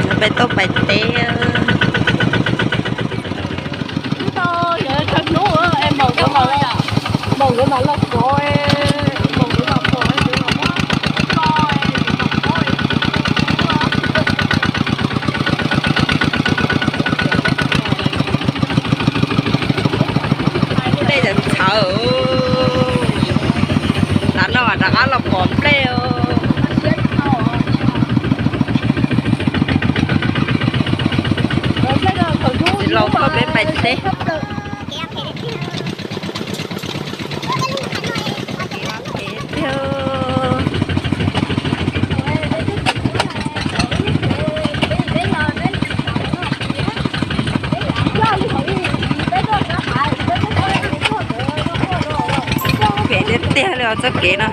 Peb tuaj pais teb. Tej txawv, tav no rov qab los pom nplej. Tsis los koj peb pais teb. Phem tiag tiag li os txoj kev no.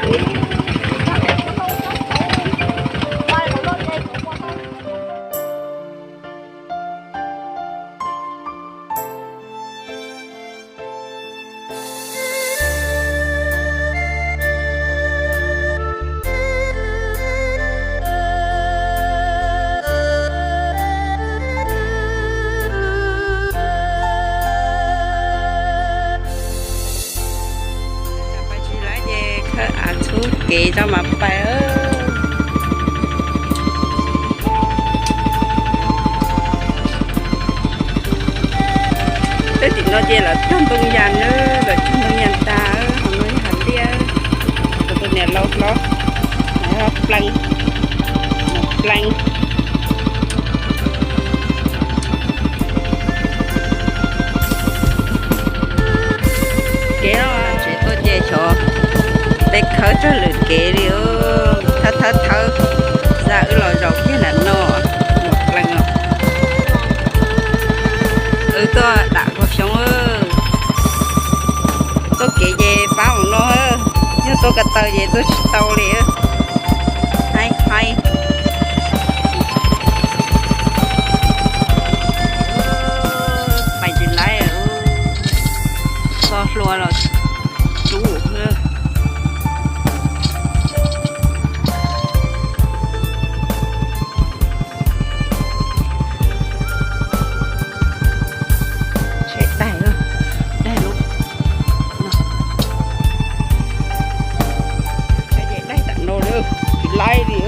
Pais tsis laib ces khawb av txhub kev tso mas pais. Tej tim no ces lawv cog ntoo yas na, lawv cog ntoo yas tas, hauv no yog hav liaj. Kuv tus niam laus hlob, plees, plees. Kev no tsev tuaj ces xyov peb khawb tsawg lwm kev li, thawb thawb thawb, xa wb los zaum kiag nram no, plees os. Wb tuaj dam kuv xyoob, txoj kev ces fab mus no, yog tuaj ko taw ces tuaj tsis tau li. Haib haib. Pais tsis laib, txo hlua los tsub. Tsheb daig, daig lub no, tsheb daig tam no li, tsis laib li.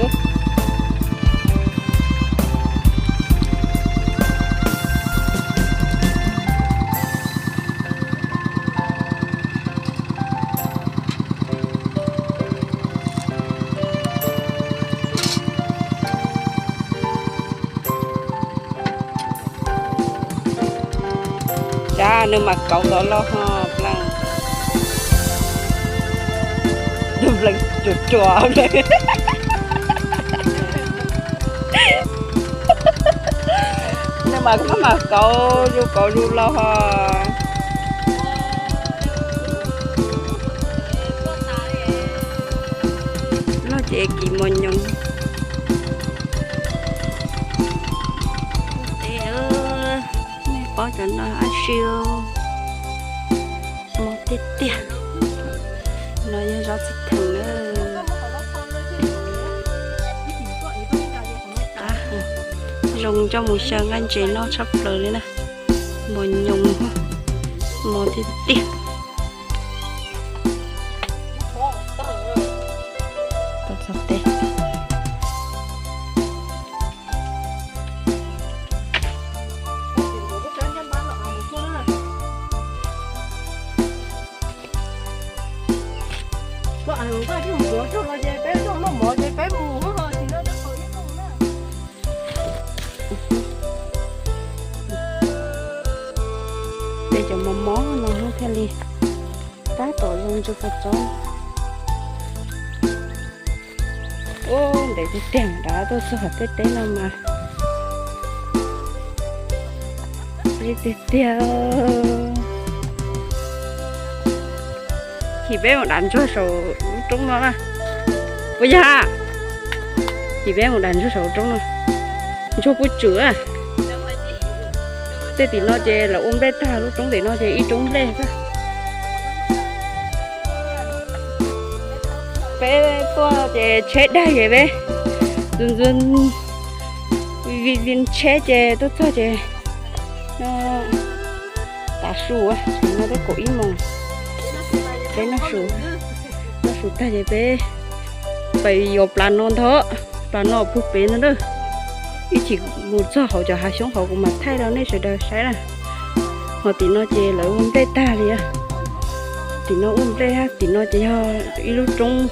Cas nws mas kauv tod los ho plees, plees tsuas tsuas plees. Nws mas koj mas kauv zus kauv zus los ho. Loj ces kis mos nyoos. Teb, nej pom cov no ab si, mos tiag tiag. No yog zov txiv theem na. Zoo coj mus xyaw nqaij ntses noj tshaj plaws li na. Mos nyoos, mos tiag tiag. Tau txog teb. Tej cov mos mos no thiaj li tab tom zoo ntsuag kua txob. Ub, ntev tiag tiag, rov tuaj txog tej teb no mas ib tiag tiag. Chim peb mus dav ntsuag saum lub roob no na. Puas yog? Chim peb mus dav ntsuag saum lub roob no. Ntsuag puag tswm. Tej tim no ces lawv ua nplej tag, lub roob tim no ces ib roob nplej xwb. Peb tuaj ces tsheb daig ces peb ntxw ntxw Vij vij tsheb ces tuaj txog ces noj tav su, no twb kaum ib moos. Peb noj su, noj su tag ces peb pais yuav plas no ntag, plas no puag pem ntag na. Ib chim mus txog hauv cov hav xyoob hauv kuv mam thaij rau nej sawv daws saib na. Ho tim no ces lawv ua nplej tag li. Tim no ua nplej, tim no ces yog ib lub roob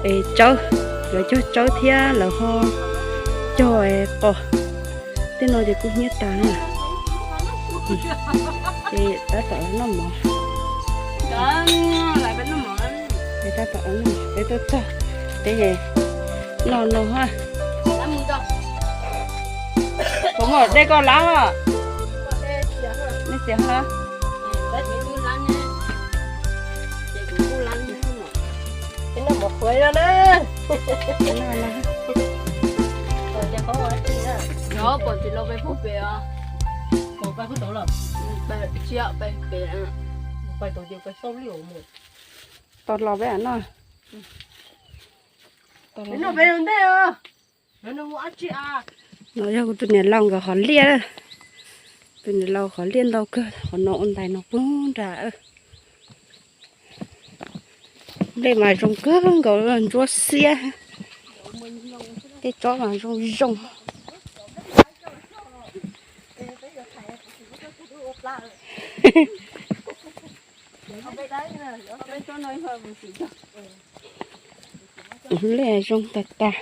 es tsawb, lawv cog tsawb thiab lawv ho cog qos. Tej no ces kuj hnyiab tas na. Ces tab tom noj mov. Ces tab tom noj, peb tuaj txog peb es noj no ha. Kuv muab dej koj lab os. Nej txiav ho. Noj mov qhuav no na. Pom tsis los pem puag pem os. Pais puag tod los? Tsis, pais pem. Pais tod ces pais xauj li os. Tau los peb noj. Peb noj pem ntej os. No yog kuv tus niam laus nkawd qhov liaj. Tus niam laus qhov liaj ntau kawg, qhov no ua ntais no puag nrad. Nplej mas zoo kawg nkaus, ntsuab xiab. Tej tsob mas zoo zoo. Nplej zoo tag tag.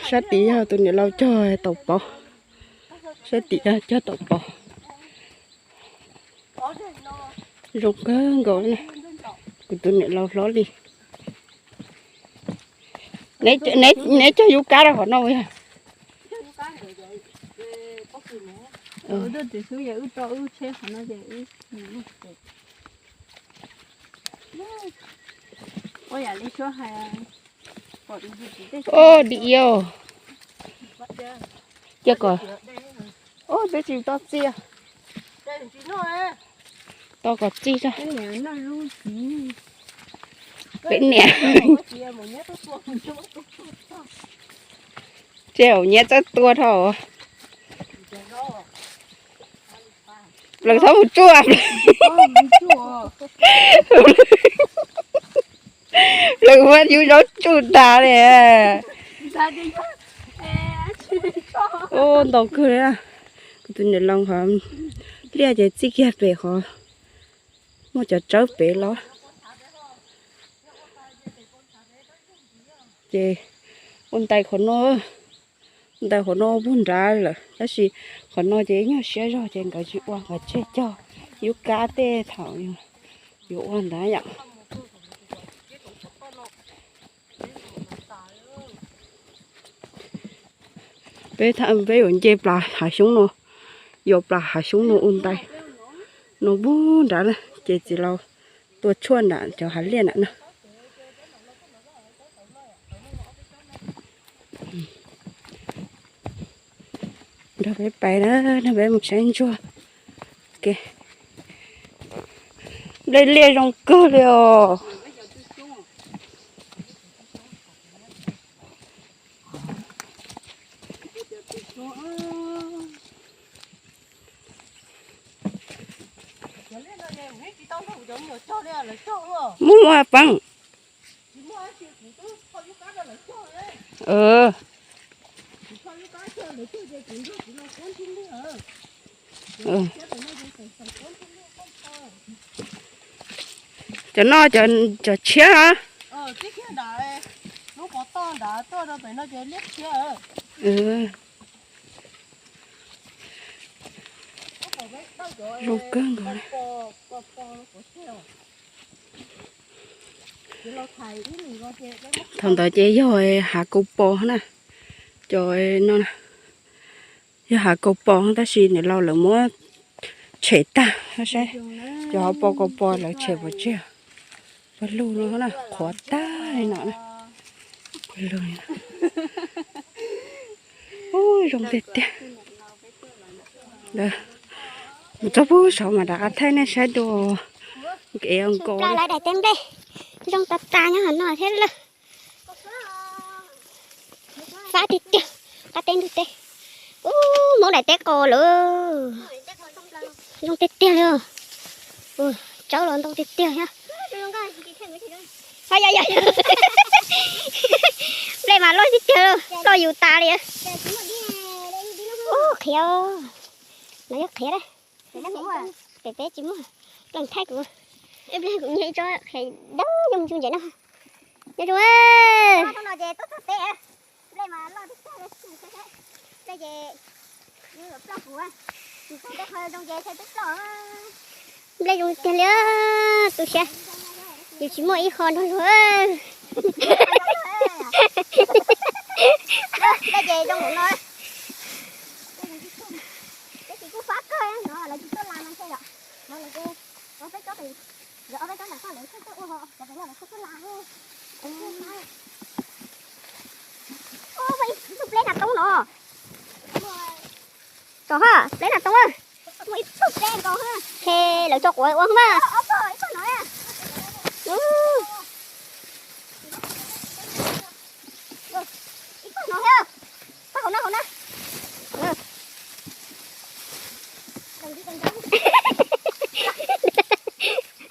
Sab tid yog tus niam laus cog taum pov. Sab tim cog taum pov. Zoo kawg nkaus, kuv tus niam laus hlob li. Neb cog yub kab rau qhov no yog? Ua di iau. Cia kom, ua twb tsis tau txiaj. Tau kom txij tso. Peb niam. Ces aum nyiab txawj tua dhau. Plaws txhob mus tsuaj. Plaws muab yub zaub tsuj tas li. Ua ntau kawg li. Kuv tus niam laus qhov liaj ces txij kiag pem qhov muaj cov tsawb pem los. Ces ua ntais qhov no, ntais qhov no puag nrad lawm, tab sis qhov no ces nyuag siab zog ces nkawd tsis ua, nkawd tseg cog yub kab tej thaum yuav ua ntawd yom. Peb, peb yuav nce plas hav xyoob no, yuav plas hav xyoob no ua ntais no puag nrad na, ces txiv laus tua tshuaj nram cov hav liaj nram no. Nrog peb pais na, nrog peb mus saib ntsuag. Nplej liaj zoo kawg li os. Muaj muaj peev. Cov no, cov tshiab no. Zoo kawg nkaus li. Thaum ntawd ces yog hav kaus pos na, cov no yog hav kaus pos tab sis niam laus lawv muab tshem tag, saib cov hav pos kaus pos lawv tshem pov tseg. Pawg lug no na, qhuav tag li no na. Pawg lug, ub, zoo tiag tiag. Mus txog pug saud mas rov qab thaij nej saib dua. Kev nkaus li. Lawv daim teb nplej zoo tas tas nyob hauv no thiab lawm. Fab tiag tiag, qab teb ntug teb. Daim teb qos lawm. Zoo tiag tiag li. Tsawb los ntau tiag tiag thiab. Nplej mas loj tiag tiag, loj yus tas li. Qhiav, no yog qhiav. Pem peb tsis muaj, pleeg thaij kuv. Kuv nyiag ib tsob qhiav dawb nyob mus ntsis ntses no. Nyob zoo. Nplej zoo tiag li, tu siab, yus tsis muaj ib qho nrog luag. Ib tug pleb nas toob no. Tso ha, pleb nas toob. Ces lawv tso quav ua mas.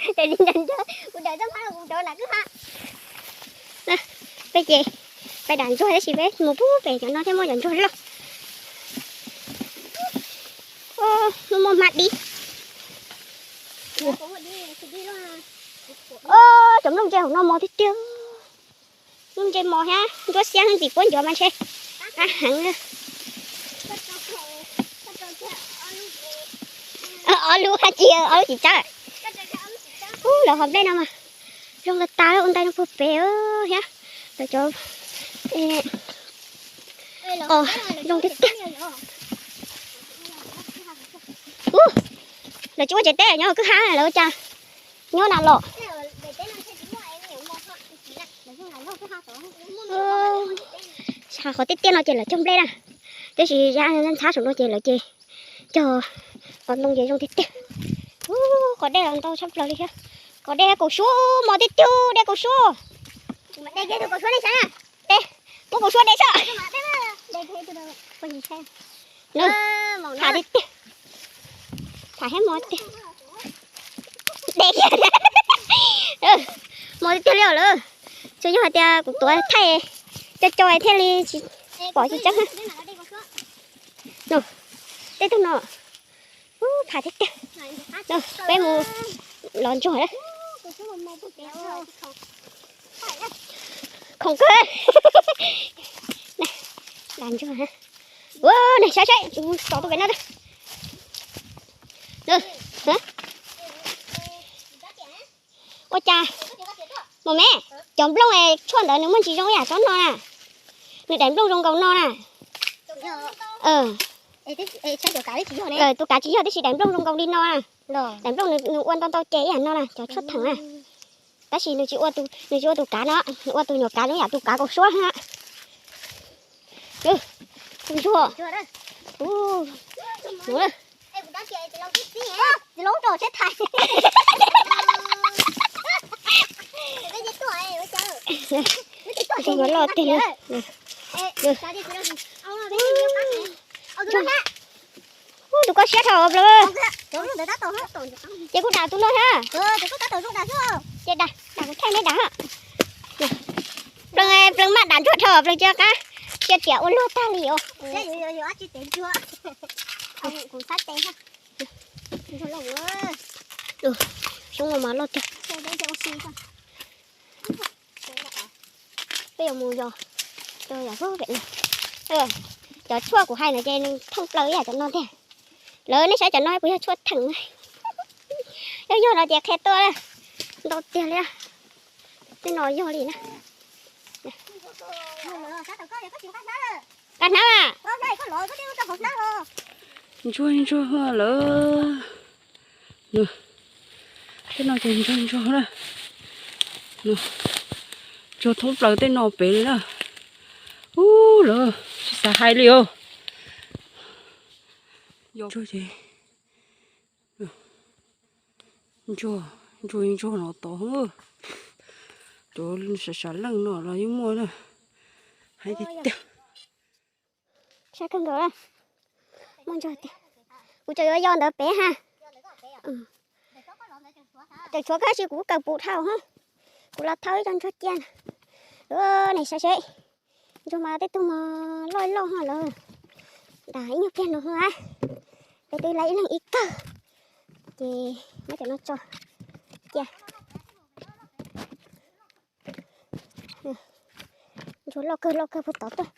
Kuv daim ntsuag, kuv daim ntsuag mas kuv daim ntsuag na kwj ha. Peb ces peb daim ntsuag tab sis peb mus pub pem cov no thiaj muaj cov ntsuag loj. Muaj muaj hmab dib. Cov nplooj ntse hauv no mos tiag tiag. Nplooj ntse mos thiab ntsuab xiab ntxim puab ncuav mas ntshe qab heev. Ob lub hab tsis, ob lub tsis tsawb. Ub, lawv hov nplej no mas zoo tas tas ua ntais no puag pem thiab. Lawv cov, o, zoo tiag tiag. Ub, lawv tsis ua tsev teb nyob kwj ha lawv ua cas nyob na los. Qhov tiaj tiaj no ces lawv cog nplej na, tab sis ntxhab saum no ces lawv ces cog qos ntoo ces zoo tiag tiag. Ub, qos dej los ntau tshaj plaws li thiab. Qos dej kaum suab mos tiag tiag, dej kaum suab. Dej, muab kaum suab dej soj. Tham tiag tiag. Tham thiab mos tiag. Dej, mos tiag tiag li lawm. Tsuas yog hais tias kuv tuav thaij co co thiaj li tsis pom tsis tseeb. Tej tug no, ub, tham tiag tiag. Peb mus los ntsuag lawm. Khoom kawg. Ua, nej saib saib, mus tom tus pem no. Ua cas, mus me, cov nplooj tshuaj ntawd nws muaj ntsis zoo ib yam tsob no na. Nws daim nplooj zoo nkaus no na. Tus kav tsis yog tab sis daim nplooj zoo nkaus li no na. Daim nplooj nws ua ntau ntau ces ib yam no na, cov tshuaj theem na. Tab sis nws tsis ua, nws tsis ua tus kav no, nws ua tus nyuam kav zoo yam tus kav kaum suab na. Tus ntsuag. Ntsuag mas loj tiag li. Ub, tus koj siab dhau plaws. Ces kuj dam tus no thiab. Ces dam, dam kuv thaij neb dam. Pleev, pleev maj dam ntsuag dhau, pleev cia qab sia riam ua luag tag li os. Xyoob no mas loj tiag. Peb yuav mus yos, yos pem no. Cov tshuaj kuv hais no ces nws thooj plaws ib yam cov no tiag. Lawv nej saib cov no puas yog tshuaj theem? Yog yog no ces qhia tuaj, ntau tiag li. Tej no yog li na. Nqa hnab mas. Ntsuag ntsuag lawm. Tej no ces ntsuag ntsuag na. Ntsuag thoob plaws tej no pem li na. Ub, lawv tsis xav hais li os. Ntsuag ces, ntsuag, ntsuag ntsuag no tod. Cov sav sav leej no los yeej muaj na. Hais tiag tiag. Sab kawg nkaus na. Muaj ntsuag tiag. Kuv tseem yuav yos ntawd pem ha. Tseem tshuav kab sis kuv kawg puv dhau ha. Kuv los thawb ib co ntsuag cia na. Nej saib seb. Ntsuag mas tej tug mas loj loj ha lawm. Dam ib nyuag pliag no ha. Peb twb lawv ib leeg ib kawg. Ces muab cov no tso cia. Ntsuag loj kawg loj kawg puag tod tuaj.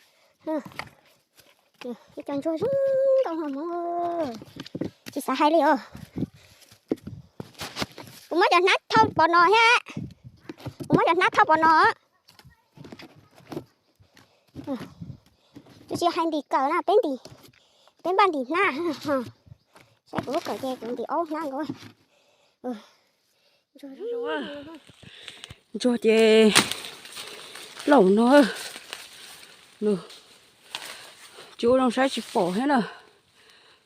Ib co ntsuag zoo nkauj hmo. Tsis xav hais li os. Kuv muab cov hnab thauj pov no thiab. Kuv muab cov hnab thauj pov no. Tus tsis hais ntim kawm na, peb ntim, peb npaj ntim hnab. Saib kuv lub kawm ces kuv ntim ob hnab nkaus. Ntsuag ces laum no, tsis ua zoo saib tsis pom thiab na.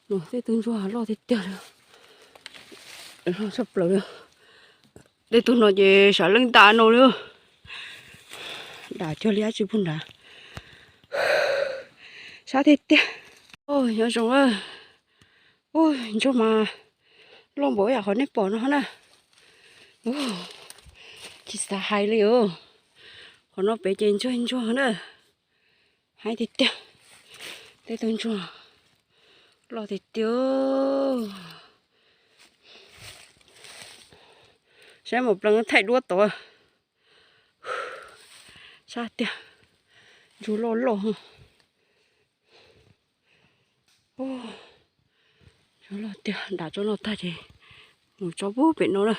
Tej tug ntsuag loj tiag tiag li, loj tshaj plaws li. Tej tug no ces sav leej nta no li. Dam cuag li dab tsi puag nrad. Sab tiag tiag. Nyob zoo, ntsuag mas loj npaum yam qhov nej pom no na. Tsis xav hais li os. Qhov no pem ces ntsuag ntsuag na. Haib tiag tiag. Tej tug ntsuag loj tiag tiag. Saib mus pleev thaij duab tod. Sab tiag, ntsuag loj loj. Loj tiag, dam tsob no tag ces mus tsob pem no na.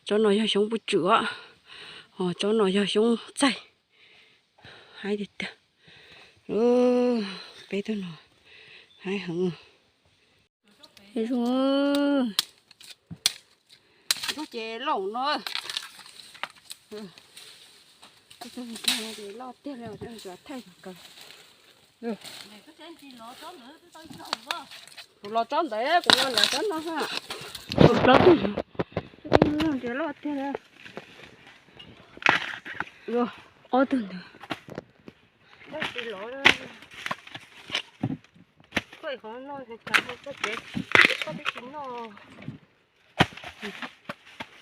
Tsob no yog xyoob puj tswm os, ho tsob no yog xyoob txaij. Haib tiag tiag. Peb tug no haib heev. Ntsuag ces laum no. Loj tiag li, thaij kaw. Kuv los tsob ntawd, kuv los lawm tsob no ha. Kuv los tsob ntawd, loj tiag li. Ob tug ntawd. Koj qhov no, koj tsis noj.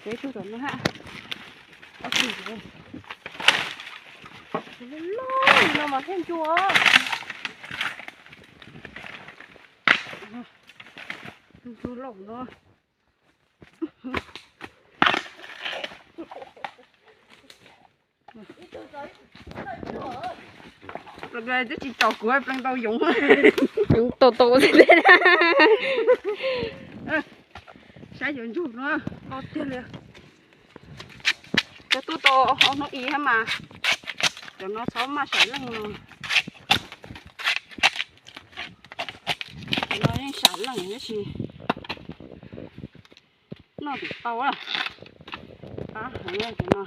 Peb tug tom no ha. Ob tug ntawd. Loj no mas thiaj ncua. Tus ntsuag laum no. Twb tsis tau kuv pleev tau yoov. Yoov tau tau xwb. Saib cov ntsuag no, loj tiag li. Cov tuaj tau ob hnub ib thiab mas, cov no txhob maj sam leej no. Cov no yeej sam leej tab sis noj tsis tau. Qab heev cov no.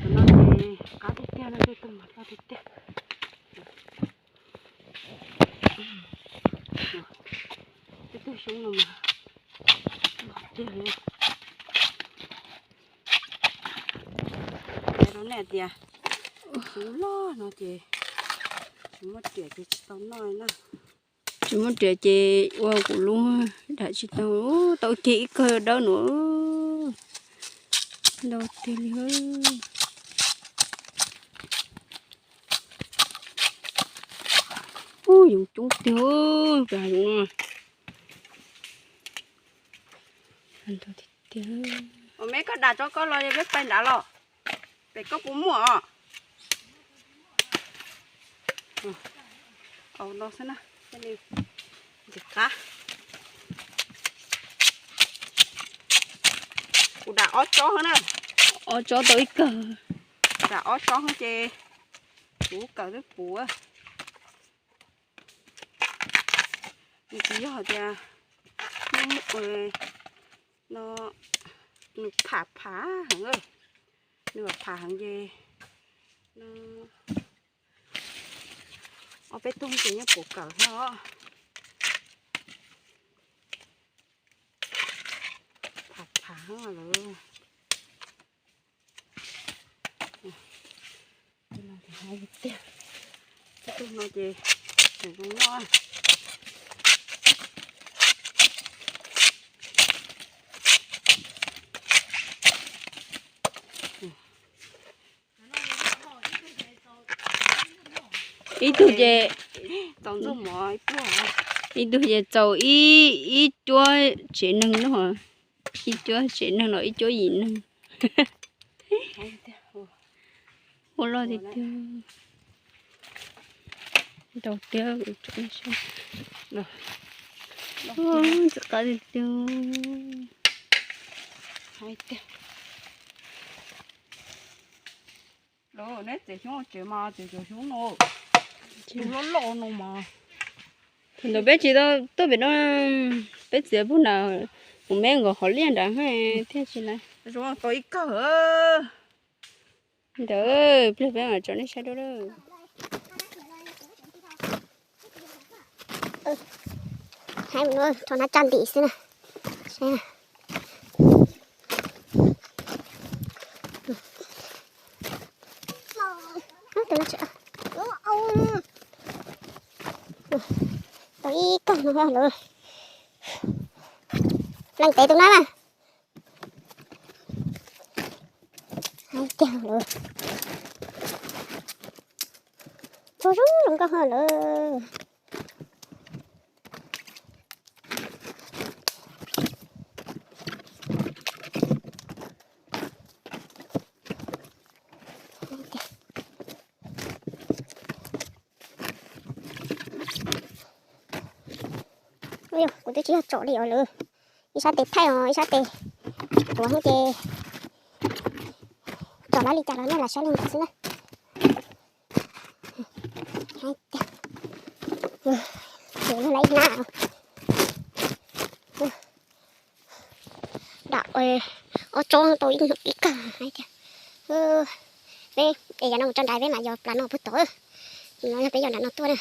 Cov no ces qab tiag tiag no, tej tug mas loj tiag tiag. Tej tug xyoob no mas loj tiag li. Hais rau nej tias, xyoob loj no ces tsis muaj riam ces tsis tau noj na. Tsis muaj riam ces ua kuv lub dam tsis tau, tau kiag ib kawg dawb no. Ntau tiag li. Ub, yoov coob tiag, yoov no. Ntau tiag tiag. Ua me koj dam tso koj los peb pais nrad los. Pem koj puas muaj os? Au no xwb na, ntxim qab. Kuv dam ob tsob na. Ob tsob tau ib kawg. Dam ob tsob ces kuv kawm twb puv. Nws tsis yog tias no, nws pham pham heev, nws pham heev ces no, ob peb tug ces yeej puv kawm thiab os. Pham pham lawm. Tiag, cov tug no ces tseem zoo noj. Ib tug ces, ib tug ces txaus ib, ib cuab tsev neeg no, ib cuab tsev neeg los ib cuab yim neeg. Ua loj tiag tiag. Ntau tiag, tseem qab tiag tiag. Neb txiav xyoob tsev mas txiav cov xyoob no, tus loj loj no mas. Thaum ntawd peb tsis tau tuaj pem no, peb txiav pug nram kuv me nkaus hauv liaj nrad thiaj tsis na. Zoo tau ib kawg. Ntawd pliag peb mam tso nej saib dua lawm. Hais mus rau na tsa ntim xwb na. Tau ib kawg no lawm. Leej tev tus na. Hais tiag lawm. Tsaug zog zoo nkauj lawm. Kuv twb tsis yog tsom li os lawm. Ib sab tes thaij os, ib sab tes tuav ces tsom lawv li cas los nej lam saib li ntawd xwb na. Hais tias, lawv ib hnab dam ob tsob tau ib kawg hais tias, peb es yav no mus tso nrad peb mam yos plas no puag tod, no yog peb yos nram no tuaj na.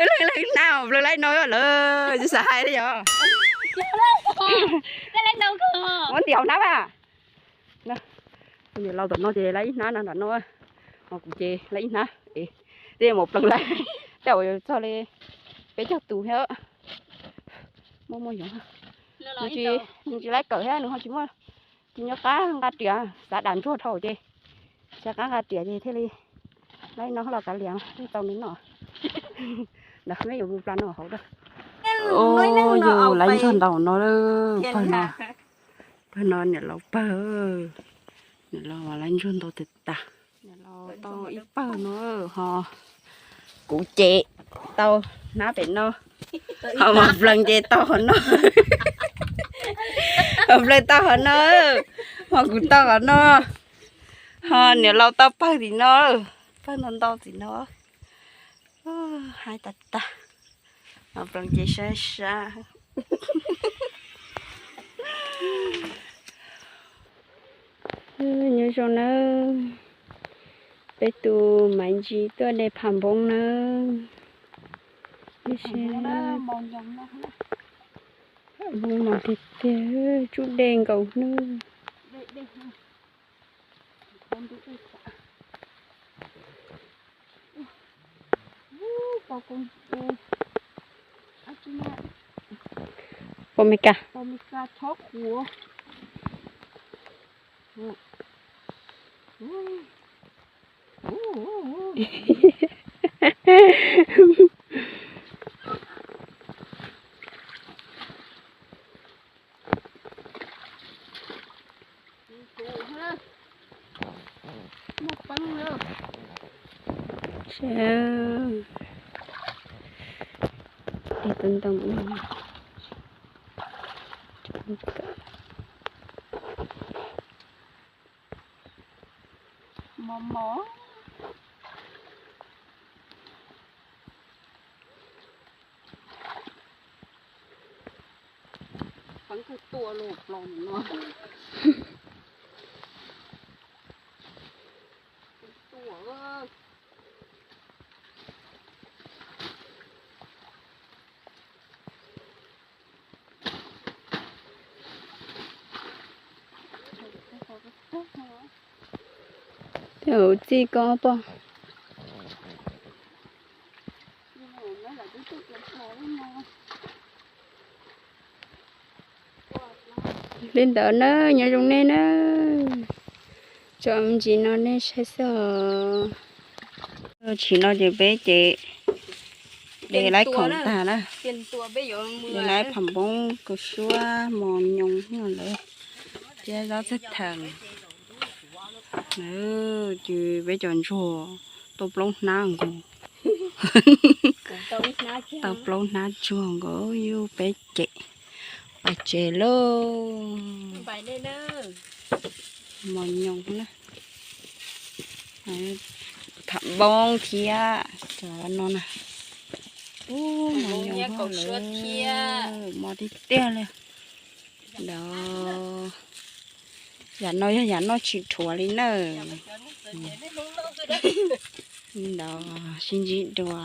Leej leej hnab plaws laib no lawm, tsis xav hais li os. Muab ntim hauv hnab a. Niam laus tom no ces laib ib hnab no nram no, ho kuv ces laib ib hnab. Tej mus plaws laib, tej uas yuav txog li peb caug tus thiab. Muaj muaj yoov, nws tsis laib kawm thiab nws ho tsis muaj, tsis nyob qab nqa riam, xav dam ntsuag dhau ces tsis nqa qab nqa riam ces thiaj li laib no los kav liam thiaj tau nws noj. Ntawd peb yuav mus plas no hauv da. Yus laib ntsuag ntau no, pawg no, pawg no niam laus pawg, niam laus laib ntsuag ntau tiag tas. Niam laus tau ib pawg no, ho kuv ces tau hnab pem no, ho mas Nploos ces tau qhov no, ho Nploos tau qhov no, ho kuv tau qhov no, ho niam laus tau pawg tim no, pawg ntau ntau tim no. Hais tas tas, ho Nploos ces sab sab. Nyob zoo nawb, peb tus Maiv Ntsis tuaj de pham npoob nawb. Npoob no tiag tiag, tsub dej nkaus hnub. Pom Mes Kas. Mos mos. Peb kawg tuaj los plos no. Tuaj. Txij koj poj. Li ntawd na, nyob zoo nej na. Tso me ntsis no nej saib xwb os. Tshim no ces peb ces de lawv khoom tag na. De lawv pham npoob, kaus suab, mos nyoos lawm thiab zaub txhwb theem. Ces peb cov ntsuag tau plaub hnab nkaus. Tau plaub hnab tsuag nkaus, yus peb cem pais tsev lauj. Mos nyoos na, pham npoob thiab cov no na. Ub, mos nyoos lawm, mos tiag tiag li. Ntawd, yam no yog yam noj tsis dhuav li nawb. Ntawd sib ntsib dua.